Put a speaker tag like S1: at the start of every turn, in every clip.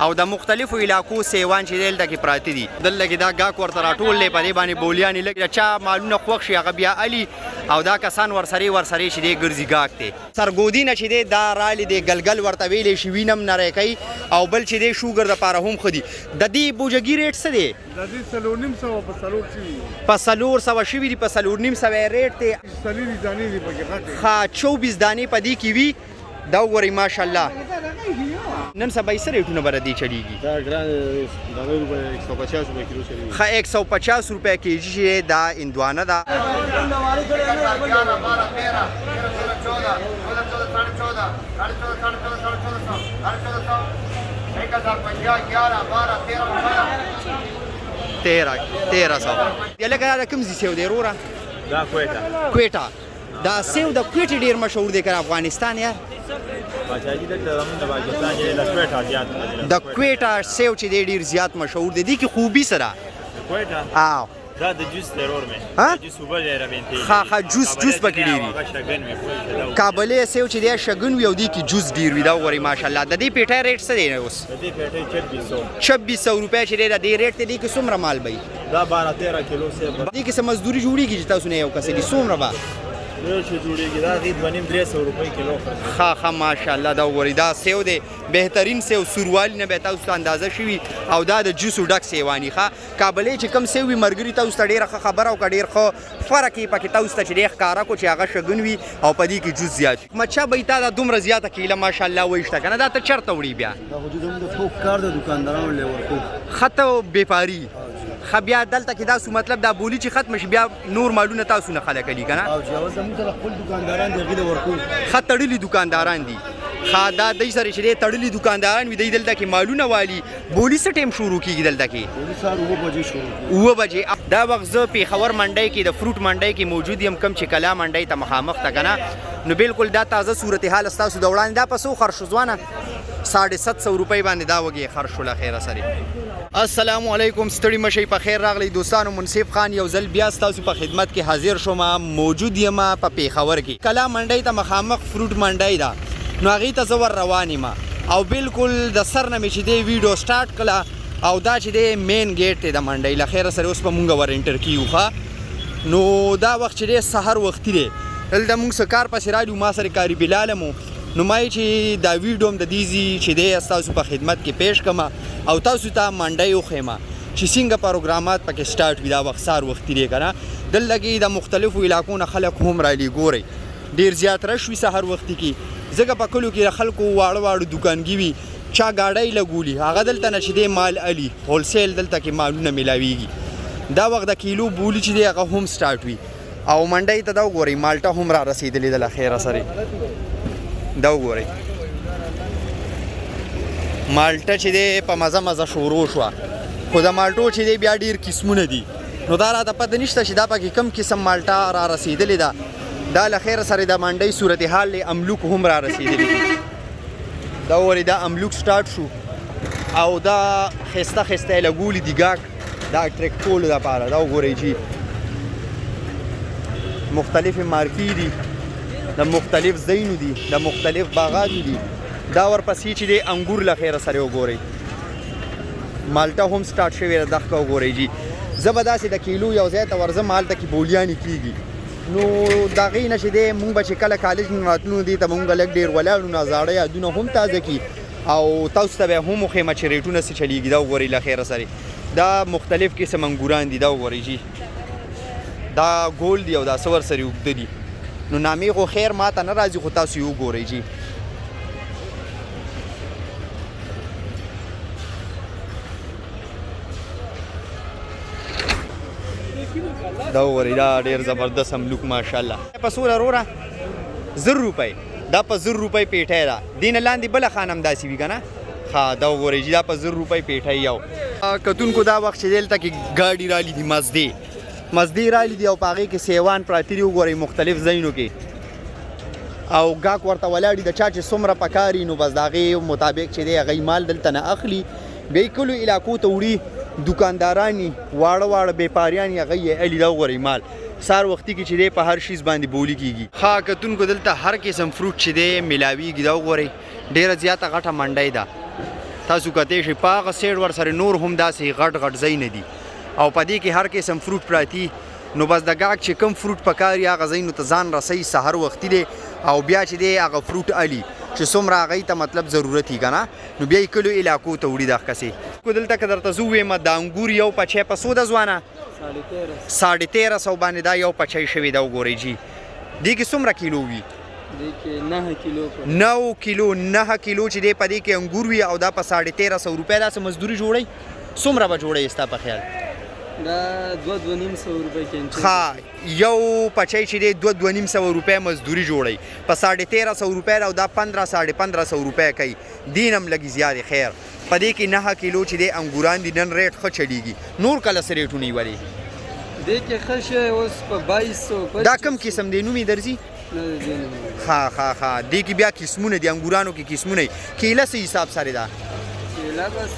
S1: او د مختلفو علاقو سیوان چې دلته کې پراته دي، دلته کې دا گاک ورته راټول دی، په دې باندې بولیانې لګي، چا مالونه خوښ شي هغه بیا الي، او دا کسان ورسره ورسره چې دی ګرځي گاک دی. سرګودی نه چې دی دا رالي دی، ګلګل ورته ویلی شي، وینم نری کوي، او بل چې دی شوګر دپاره هم ښه دي. د دې بوجګي ریټ څه دی؟
S2: د دې 450 په څلور شوي،
S1: په 400 شوي دي، په 450 ریټ دی.
S2: 24 دانې دي پکې غټې.
S1: ښه، 24 دانې په دې کې وي. دا وګورئ ماشاءالله. نن سبا یې څه ریټونه به د دې چلیږي؟
S2: دا ګران دغه روپۍ 150 روپۍ کیلو چلیږي.
S1: ښه، 150 روپۍ کې جي چې دا هندوانه ده. 13 1300. لکه دا کوم ځای سیو دی وروره؟
S3: دا کویټه.
S1: کویټه. دا سیو د کویټې ډیر مشهور دی که افغانستان یار؟
S3: پاچاجي دلته زمونږ د پاکستان چې د کویټه زیات.
S1: د کویټه سیو چې دی ډیر زیات مشهور دی. دې کې خوبي سره
S3: کویټه
S1: آو
S3: دا د جوس دی ورور مې.
S1: ها؟
S3: جوس اوبه ډېره بنتي.
S1: ښه ښه، جوس پکې ډېر وي.
S3: شګن وي پوه شې.
S1: کابلې سیو چې دی شګن وي او دې کې جوس ډېر وي. دا وګورئ ماشاءالله. د دې پیټۍ ریټ څه دی اوس؟
S3: د دې پیټۍ 2600.
S1: 2600 روپۍ چې دی د دې ریټ دی. دې کې څومره مال به وي؟
S3: دا 12 13 کیلو سیب.
S1: دې کې څه مزدوري جوړېږي چې تاسو نه یو کس دي څومره به؟
S3: ډېر چې جوړېږي، دا غي 2.5 300 روپۍ کیلو.
S1: ښه ښه، ماشاءالله. دا وګورئ، دا سیو دی، بهترین سیو، سوروالي نه به تاسو ته اندازه شوي، او دا د جوسو ډک سیواني. ښه، کابلې چې کوم سیو وي مرګري، تاسو ته ډېره ښه خبره او که ډېر ښه فرق یې پکې تاسو ته چې دی ښکاره کو چې هغه شګون وي او په دې کې جوس زیات وي. مچا به تا دا دومره زیاته کیله ماشاءالله وایشته که نه، دا ته چېرته وړي بیا؟
S2: دا خو چې زموږ د ټوک کار د دکاندارانو له ورکو.
S1: ښه، ته بیپاری. ښه، بیا دلته کې داسو مطلب دا بولی چې ختم شي بیا نور مالونه تاسو نه خلک علي که نه؟
S2: او چې اول زموږ سره خپل دکانداران دی، هغې له ورکو.
S1: ښه، تړلي دکانداران دي. ښه، دا دی سره چې دی تړلي دکانداران وي، دی دلته کې مالونه والي. بولی څه ټایم شروع کیږي دلته کې؟
S2: بولی سهار 7 بجې شروع کیږي.
S1: 7 بجې. دا وخت زه پېښور منډۍ کې د فروټ منډۍ کې موجود یم، کوم چې کلا منډۍ ته مخامخ ته که نه. نو بالکل دا تازه صورتحال ستاسو د وړاندې. دا په څو خرڅ شو ځوانه؟ 750 روپۍ باندې دا وږی خرڅ شو. له خیره سره. السلام علیکم، ستړي مشئ، په خیر راغلی دوستانو. منصف خان یو ځل بیا ستاسو په خدمت کې حاضر شوم. موجود یم په پېښور کې، کلا منډۍ ته مخامخ فروټ منډۍ ده، نو هغې ته زه ور روان یم. او بالکل د سر نه مې چې دی ویډیو سټارټ کړه، او دا چې دی مین ګیټ دی د منډۍ. له خیره سره اوس به مونږ ور انټر کیږو. ښه، نو دا وخت چې دی سهار وختي دی. دلته مونږ څه کار پسې راغلي، ما سره کاري بلال هم و، نو ما یې چې دا ویډیو هم د دې ځي چې دی ستاسو په خدمت کې پیش کړم او تاسو ته منډۍ وښیم چې څنګه پروګرامات پکې سټارټ وي. دا وخت سهار وختي دی که نه. دلته کې د مختلفو علاقو نه خلک هم رالي. ګورئ، ډېر زیات رش وي سهار وختي کې، ځکه په کلو کې د خلکو واړه واړه دوکانګي وي، چا ګاډۍ لګولي، هغه دلته نه چې دی مال الي، هولسیل دلته کې مالونه میلاویږي. دا وخت د کیلو بولی چې دی هغه هم سټارټ وي. او منډۍ ته دا وګورئ، مالټه هم را رسېدلې ده. له خیره سره دا وګورئ، مالټه چې دی په مزه مزه شروع شوه. خو د مالټو چې دی بیا ډېر قسمونه دي، نو دا راته پته نشته چې دا پکې کم قسم مالټه را رسېدلې ده. دا له خیره سره د منډۍ صورتحال دی. املوک هم را رسېدلي دي. دا وګورئ، دا املوک سټارټ شو، او دا ښایسته ښایسته یې لګولي دي ګاک دا اټریکټ کولو دپاره. دا وګورئ چې مختلفې مارکې دي، د مختلف ځایونو دي، د مختلف باغاتو دي. دا ورپسې چې دی انګور. له خیره سره وګورئ، مالټه هم سټارټ شوې ده. دښکه وګورئ جي. زه به داسې د کیلو یو ځای ته ورځم، هلته کې بولیانې کیږي. نو د هغې نه چې دی مونږ به چې کله کالج نه راتلو دې ته مونږ لږ ډېر ولاړو، نو زاړه یادونه هم تازه کړي او تاسو ته به هم وښیم چې ریټونه څه چلیږي. دا وګورئ، له خیره سره دا مختلف قسم انګوران دي. دا وګورئ جي، دا ګول دي او دا څه ورسره اوږده دي، نو نامې خو خیر ما ته نه راځي، خو تاسو یې وګورئ جي. دا وګورئ، دا ډېر زبردست املوک ماشاءالله. په څو وروره؟ 1000 روپۍ. دا په 1000 روپۍ پیټی ده. دې نه لاندې بله خانه هم داسې وي که نه؟ ښه، دا وګورئ چې دا په 1000 روپۍ پیټی یو. کتونکو، دا وخت چې دلته کې ګاډي رالي دي، مزدې مزدې رالي دي، او په هغې کې سیوان پراته دي. وګورئ مختلف ځایونو کې، او ګاک ورته ولاړ دي. د چا چې څومره پکار نو بس د هغې مطابق چې دی هغه مال دلته نه اخلي، بیا یې کلو علاقو ته وړي. دکانداران یې، واړه واړه بیپاریان یې، هغه یې الي. دا وګورئ مال. سار وختي کې چې دی په هر شیز باندې بولی کیږي. ښه کتونکو دلته هر قسم فروټ چې دی میلاویږي. دا وګورئ ډیره زیاته غټه منډۍ ده، تاسو کتی شئ. په هغه سیډ ورسره نور هم داسې غټ غټ ځایونه دي او په دې کې هر قسم فروټ پراتی. نو بس د ګاک چې کوم فروټ پکار هغه ځایونو ته ځان رسوي، سحر وختي دی او بیا چې دی هغه فروټ الي چې څومره هغوی ته مطلب ضرورت وي که نه، نو بیا یې کلو علاقو ته وړي. دغسې دلته که درته زه ووایم د انګور یو پچی په څو ده ځوانه؟ 1350 باندې دا یو پچی شوې ده. وګورئ جي دې کې څومره کیلو وي؟
S4: دې کې 9 کیلو.
S1: 9 کیلو، 9 کیلو چې دی په دې کې انګور وي او دا په 1350 روپۍ. داسې مزدوري جوړوي څومره به جوړوي ستا په خیال؟
S4: دا 2-2.5 روپۍ کې.
S1: ښه یو پچی چې دی 2-2.5 روپۍ مزدوري جوړوي په 1350 روپۍ او دا 15 1550 روپۍ کوي. دین هم لږې زیاتې. خیر په دې کې 9 کیلو چې دی انګوران دي. نن ریټ ښه چلیږي، نور کله څه ریټونه یې ولې؟
S4: دې کې ښه شی اوس په 2200.
S1: دا کوم قسم دی، نوم یې درځي؟ ښه ښه ښه دې کې بیا قسمونه دي، انګورانو کې قسمونه. کیله څه حساب سره ده؟
S4: کیله بس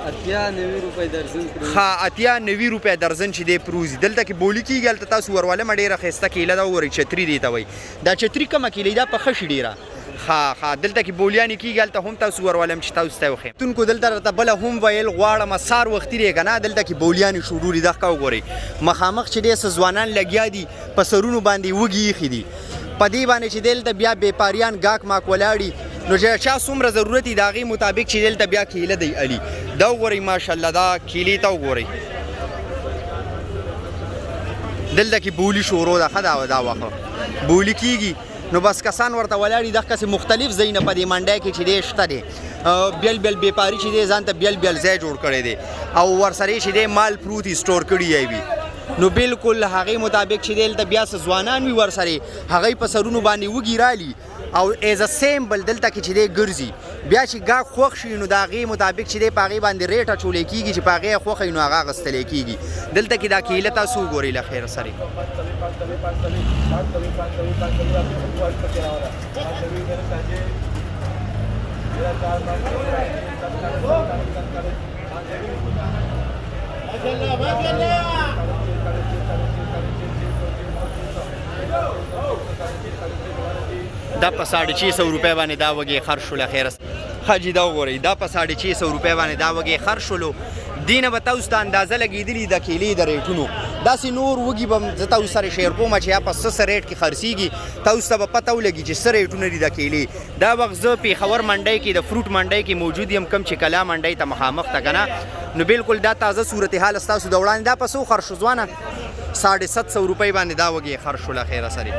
S4: 80-90 روپۍ درزن.
S1: ښه 80-90 روپۍ درزن چې دی پروزي. دلته کې بولی کېږي، هلته تاسو ورولمه. ډېره ښایسته کیله ده، وګورئ چتري دې ته وایي. دا چتري کومه کیله ده؟ پخه شي ډېره. ښه ښه دلته کې بولیانې کېږي، هلته هم تاسو ورولم چې تاسو ته وښیم. تونکو دلته راته بله هم ویل غواړم، سار وختي دی که نه، دلته کې بولیانې شروع دي. دغه وګورئ مخامخ چې دی څه ځوانان لګیا دي، په سرونو باندې وږي ایښي دي. په دې باندې چې دلته بیا بیپاریان ګاک ماک ولاړي، نو چې چا څومره ضرورت وي د هغې مطابق چې دلته بیا کیله دی الي. دا وګورئ ماشاءالله دا کیلې ته وګورئ، دلته کې بولی شروع ده. ښه دا وخت بولی کیږي، نو بس کسان ورته ولاړ دي. دغسې مختلف ځایونه په دې منډۍ کې چې دی شته دی. بیل بیل بیپاری چې دی ځان ته بیل بیل ځای جوړ کړی دی او ورسره چې دی مال پروت سټور کړی یې وي. نو بالکل هغې مطابق چې دی دلته بیا څه ځوانان وي ورسره، هغوی په سرونو باندې وږي رالي او as a sample دلته کې چې دی ګرځي. بیا چې ګاک خوښ شي نو د هغې مطابق چې دی په هغې باندې ریټ اچولی کېږي، چې په هغې خوښه وي نو هغه اخیستلی کېږي. دلته کې دا کیله تاسو وګورئ له خیره سره. دا په 650 روپۍ باندې دا وږی خرڅ شو له خیره. ښه جي دا وګورئ، دا په 650 روپۍ باندې دا وږی خرڅ شولو. دې نه به تاسو ته اندازه لګېدلي د کیلې د ریټونو. داسې نور وږي به زه تاسو سره share کوم چې یا په څه څه ریټ کې خرڅېږي، تاسو ته به پته ولګي چې څه ریټونه دي د کیلې. دا وخت زه پېښور منډۍ کې د فروټ منډۍ کې موجود یم، کوم چې کلا منډۍ ته مخامخ ده که نه. نو بالکل دا تازه صورتحال ستاسو د وړاندې. دا په څو خرڅ شو ځوانه؟ 750 روپۍ باندې دا وږی خرڅ شو له خیره سره.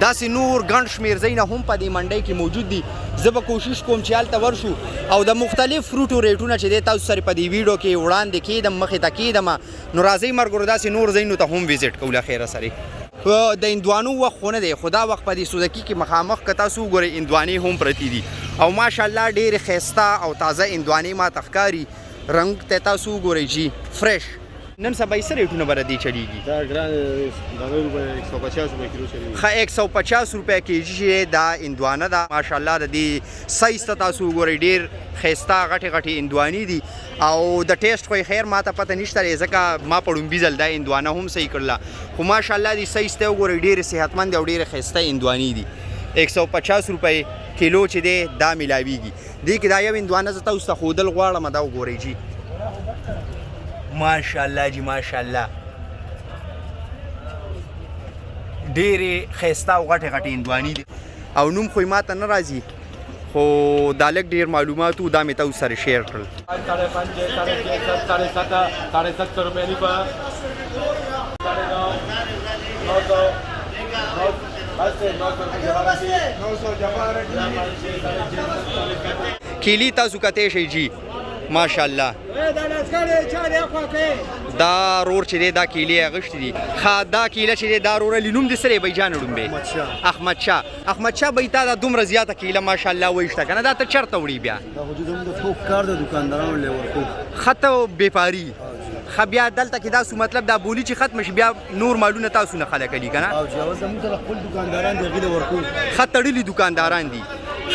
S1: داسې نور ګڼ شمېر ځایونه هم په دې منډۍ کې موجود دي. زه به کوشش کوم چې هلته ورشو او د مختلف فروټو ریټونه چې دی تاسو سره په دې ویډیو کې وړاندې کېدم، مخې ته کېدم. نو راځئ مرګرو داسې نور ځایونو ته هم visit کوو له خیره سره. د هندوانو وخت خو نه دی، خو دا وخت په دې سودکي کې مخامخ که تاسو وګورئ هندوانې هم پرتې دي او ماشاءالله ډېرې ښایسته او تازه هندوانې ما ته ښکاري. رنګ ته تاسو وګورئ جي fresh. نن سبا یې څه ریټونه به د دې چلیږي؟
S2: دا ګران دا روپۍ 150 روپۍ کیلو چلیږي.
S1: ښه 150 روپۍ کې جي چې دا هندوانه ده ماشاءالله. د دې سایز ته تاسو وګورئ، ډېر ښایسته غټې غټې هندوانې دي او د taste خو یې خیر ما ته پته نشته دی، ځکه ما په ړومبي ځل دا هندوانه هم صحیح کړله، خو ماشاءالله دې سایز ته وګورئ، ډېرې صحتمندې او ډېرې ښایسته هندوانې دي. 150 روپۍ کیلو چې دی دا میلاویږي. دې کې دا یو هندوانه زه تاسو ته ښودل غواړم، دا وګورئ جي ماشاءالله جی ماشاءالله، ډېرې ښایسته او غټې غټې هندوانې دي او نوم خو یې ماته نه راځي، خو دا لږ ډېر معلومات وو، دا مې تاسو سره share کړل.
S3: 5.5، 6.5، 7.5، 750 روپۍ 9.5، 900، 900.
S1: کیلی تاسو کتی شئ جی ماشاءالله. دا رور چې دی دا کیلې اغشتې دي. ښه دا کیله چې دی دا رور علی نوم دې څه دی بھائی جان؟ ړومبی احمد شاه. احمد شاه بھائی تا دا دومره زیاته کیله ماشاءالله وایسته که نه، دا ته چېرته وړي بیا؟
S5: دا خو زموږ د ټوپ کار د دکاندارانو له ورکو.
S1: ښه ته بیپاری. ښه بیا دلته کې داسو مطلب دا بولی چې ختم شي بیا نور مالونه تاسو نه خلک علي که نه؟
S5: او چې اول زموږ سره خپل دکانداران دی هغې له ورکو.
S1: ښه تړلي دکانداران دي.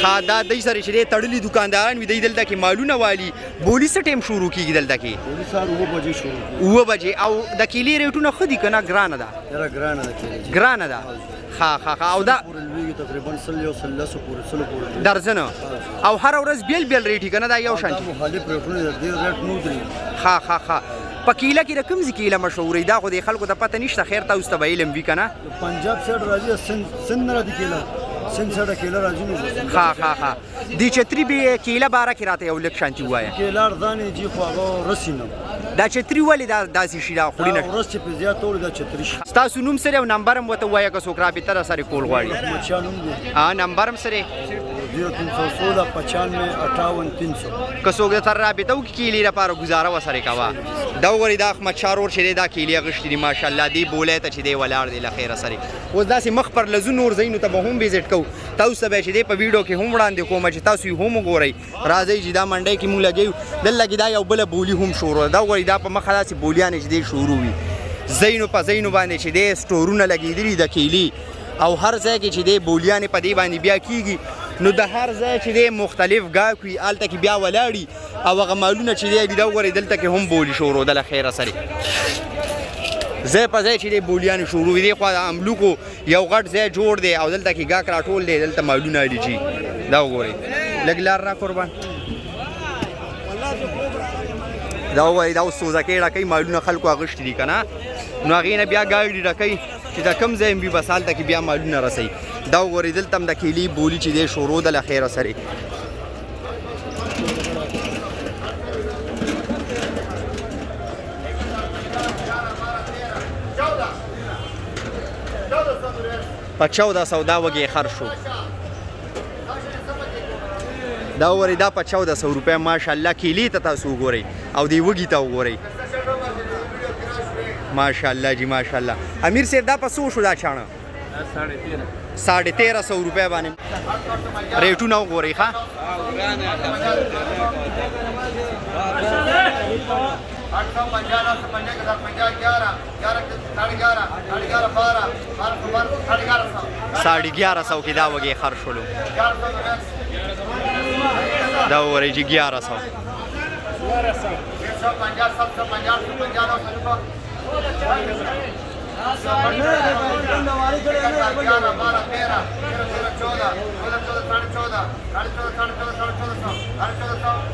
S1: ښه دا دی سره چې دی تړلي دکانداران وي، دی دلته کې مالونه والي. بولي څه ټایم شروع کېږي دلته کې؟
S5: بولي سهار 7 بجې شروع کېږي.
S1: 7 بجې. او د کیلې ریټونه ښه دي که نه ګرانه ده؟
S5: یاره ګرانه ده کیلې.
S1: ګرانه ده. ښه ښه ښه. او دا
S5: پورې لوېږي تقریبا 100 یو سل لسو پورې، سلو پورې
S1: درځنه. او هره ورځ بېل بېل ریټ که نه دا یو شان؟
S5: دا مخالف ریټونه دي، ډېر ریټ نه ودرېږي.
S1: ښه ښه ښه. په کیله کې د کوم ځای کیله مشهوره؟ دا خو د خلکو ته پته نشته، خیر تاسو ته به علم وي که نه؟
S5: پنجاب سایډ راځي، سند نه راځي کیله، سند سایډ کیله راځي نو.
S1: ښه ښه ښه. د چتري به کیله باره کې راته یو لږ شانتي ووایه.
S5: کیله ارزانه جي، خو هغه رسي نه.
S1: دا چتري ولې دا داسې شي؟ دا خړینه
S5: ورځ چې په زیات اوري دا چتري شي.
S1: ستاسو نوم سره او نمبر هم ورته ووایه که څوک رابطه در سره کول غواړي.
S5: احمد شاه نوم دی.
S1: نمبر هم سره؟
S5: 0316 95 58 300.
S1: که څوک در سره رابطه وکړي کیلې لپاره ګزاره ورسره کوه. دا وګورئ، دا احمد شاه ورور چې دی دا کیلې اخیستې دي ماشاءالله، دې بولۍ ته چې دی ولاړ دی له خیره سره. اوس داسې مخ پر لځو نور ځایونو ته به هم ویزیټ کوو، تاسو ته به چې دی په ویډیو کې هم وړاندې کوم چې تاسو یې هم وګورئ. راځئ چې دا منډۍ کې مونږ لګیو، دلته کې دا یو بله بولي هم شروع ده. دا وګورئ، دا په مخه داسې بولیانې چې دی شروع وي، ځایونو په ځایونو باندې چې دی سټورونه لګېدلي د کیلې، او هر ځای کې چې دی بولیانې په دې باندې بیا کیږي. نو د هر ځای چې دی مختلف ګاک وي، هلته کې بیا ولاړي او هغه مالونه چې دی. دا وګورئ، دلته کې هم بولي شروع ده له خیره سره، ځای په ځای چې دی بولیانې شروع وي. دې خوا د املوکو یو غټ ځای جوړ دی او دلته کې ګاک راټول دی، دلته مالونه الي جي. دا وګورئ، لږ لار را قربان. دا وګورئ، دا اوس سوزکې ډکوي، مالونه خلکو اخیستي دي که نه، نو هغې نه بیا ګاډي ډکوي چې د کوم ځای وي، بس هلته کې بیا مالونه رسوي. دا وګورئ، دلته هم د کیلې بولي چې دی شروع ده له خیره سره. په 1400 دا وږی خر شو. دا وګورئ، دا په 1400 روپۍ ماشاءالله. کیلې ته تاسو وګورئ او دې وږي ته وګورئ، ماشاءالله جی ماشاءالله. امیر صاحب دا په څو شو دا چاڼه؟ 1350 روپۍ باندې. ریټونه وګورئ. ښه
S2: 850 950 1050 11 11 11.5 11.5 12 12 12 11.5
S1: 1150 کې دا وږی خر شولو. دا وګورئ چې 1100.
S2: 150 750 850 900 11 12 13 13 14 14 14.5 14.5 14.5 14.5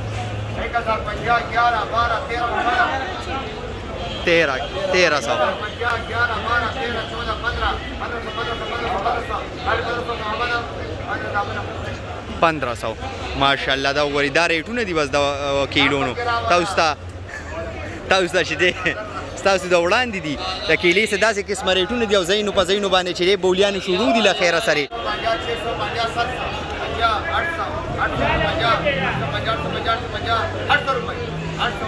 S2: 1050 11 12 13
S1: 13 1300.
S2: 50 11 12 13 14 15 15 15 15 15
S1: 1500 ماشاءالله. دا وګورئ، دا ریټونه دي بس د کیلونو. تاسو ته چې دی ستاسو د وړاندې دي د کیلې څه داسې قسمه ریټونه دي، او ځایونو په ځایونو باندې چې دی بولیانې شروع دي له خیره سره.
S2: 50 650 750 800 850 850 850 800 روپے 800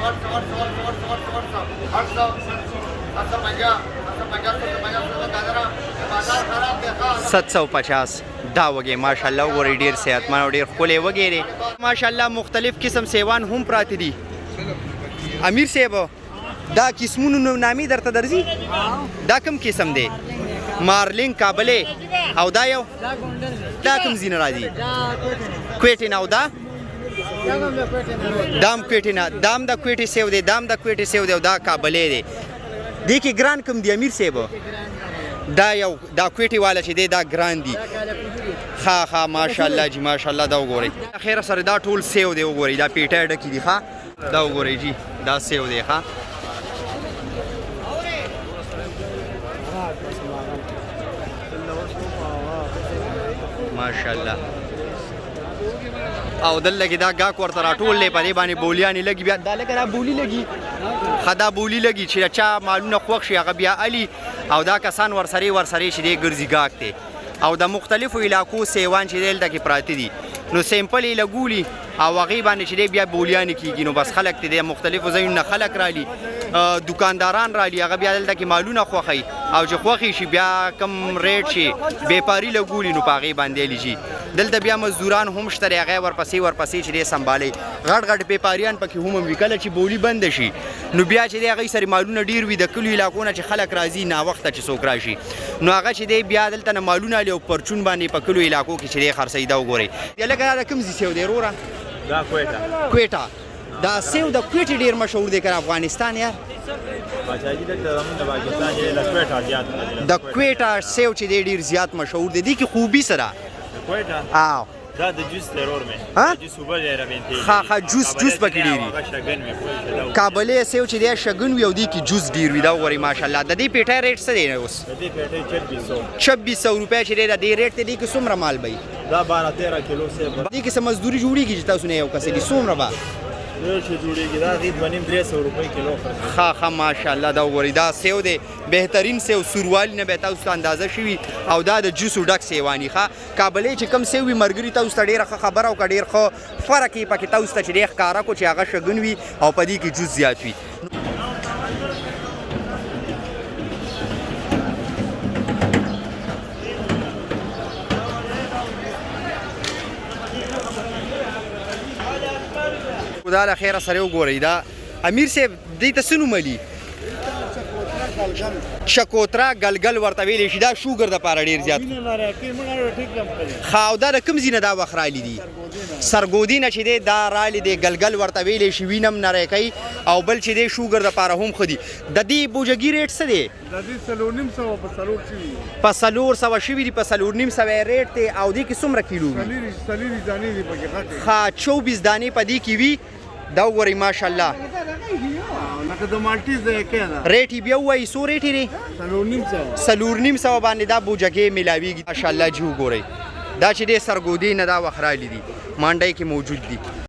S2: 800 800 800 800 800 850 850 750
S1: 750 دا وږی ماشاءالله. وګورئ، ډېر صحتمند او ډېر ښکلی وږی دی ماشاءالله. مختلف قسم سیوان هم پراته دي. امیر صاحب دا قسمونو نامې درته درځي؟ دا کوم قسم دی؟ مارلینګ کابلې. او دا یو دا کوم ځای نه راځي؟ کویټې نه. او دا دام کویټې نه، دام د کویټې سیو دی، دام د کویټې سیو دی، او دا کابلې دی. دې کې ګران کوم دی امیر صاحب؟ دا یو دا کویټې والا چې دی دا ګران دی. ښه ښه ماشاءالله جی ماشاءالله. دا وګورئ خیره سره، دا ټول سیو دی. وګورئ، دا پیټه ډکې دي. ښه دا وګورئ جی، دا سیو دی. ښه ماشاءالله. او دلته کې دا ګاک ورته راټول دی، په دې باندې بولیانې لګي. بیا دا لکه دا بولي لګي. ښه دا بولي لګي چې چا مالونه خوښ شي هغه بیا الي، او دا کسان ورسره ورسره چې دی ګرځي ګاک دی. او د مختلفو علاقو سیوان چې دی دلته کې پراته دي، نو سیمپل یې لګولي او هغې باندې چې دی بیا بولیانې کېږي. نو بس خلک ته د مختلفو ځایونو نه خلک رالي، دکانداران رالي، هغه بیا دلته کې مالونه خوښوي، او چې خوښ شي بیا کم ریټ شي بیپاری لګولي، نو په هغې باندې الي. دلته بیا مزدوران هم شته دی، هغه ورپسې ورپسې چې دی سمبالوي. غټ غټ پیپاریان پکې هم وي. کله چې بولي بنده شي نو بیا چې دی هغوی سره مالونه ډېر وي، د کلیو علاقو نه چې خلک راځي ناوخته چې څوک راشي نو هغه چې دی بیا دلته نه مالونه اخلي او پرچون باندې په کلیو علاقو کې چې دی خرڅوي. دا وګورئ لکه دا د کوم ځای سیو دی وروره؟
S3: دا کویټه.
S1: کویټه. دا سیو د کویټې ډېر مشهور دی که افغانستان یار؟
S3: باچا جی دلته زمونږ د پاکستان چې د کویټه زیات.
S1: د کویټه سیو چې دی ډېر زیات مشهور دی. دې کې خوبي سره
S3: کویټه
S1: آو
S3: دا د جوس ضرور مې جوس وبل دی ربینته.
S1: ښه ښه جوس جوس پکې ډېر وي. کابلې سیو چې دی شګن وي او دې کې جوس ډېر وي. دا وګورئ ماشاءالله. د دې پیټۍ ریټ څه دی اوس؟
S3: د دې پیټۍ
S1: 2600 روپۍ چې دی د دې ریټ دی. دې کې څومره مال به وي؟
S3: دا 12 13 کیلو سیب.
S1: دې کې څه مزدوري جوړېږي چې تاسو نه یو کس دي څومره به
S3: ډېر څه جوړېږي؟ دا غي 2.5 300 روپۍ کیلو.
S1: ښه ښه ماشاءالله. دا وګورئ دا سیو دی، بهترین سیو، سوروالي نه به تاسو ته اندازه شوي او دا د جوسو ډک سیواني. ښه کابلې چې کوم سیو وي مرګري تاسو ته ډېره ښه خبره او که ډېر ښه فرق یې پکې تاسو ته چې دی ښکاره کړو چې هغه شګون وي او په دې کې جوس زیات وي. خدا له خیره سره وګورئ. دا امیر صاحب دې ته څه نوم علي؟ شکوترا ګلګل ورته ویلی شي. دا شوګر دپاره ډېر زیات ښه. او دا د کوم ځای نه دا وخت راغلي دي؟ سرګودي نه چې دی دا راغلي دی. ګلګل ورته ویلی شي، وینم نری کوي او بل چې دی شوګر دپاره هم ښه دي. د دې بوجګي ریټ څه دی؟
S6: د دې 450 په څلور شوي.
S1: په 400 شوي دي، په 450 ریټ دی. او دې کې څومره کیلو وي؟
S6: 24 دانې دي پکې غټې.
S1: ښه 24 دانې په دې کې وي. دا وګورئ ماشاءالله.
S6: لکه د مالټیز د یکې ده.
S1: ریټ یې بیا ووایي څو ریټ یې دی؟
S6: 450.
S1: 450 باندې دا بوجګې میلاویږي. ماشاءالله جي وګورئ دا چې دی سرګودې نه دا وخت راغلي دي، مانډۍ کې موجود دي.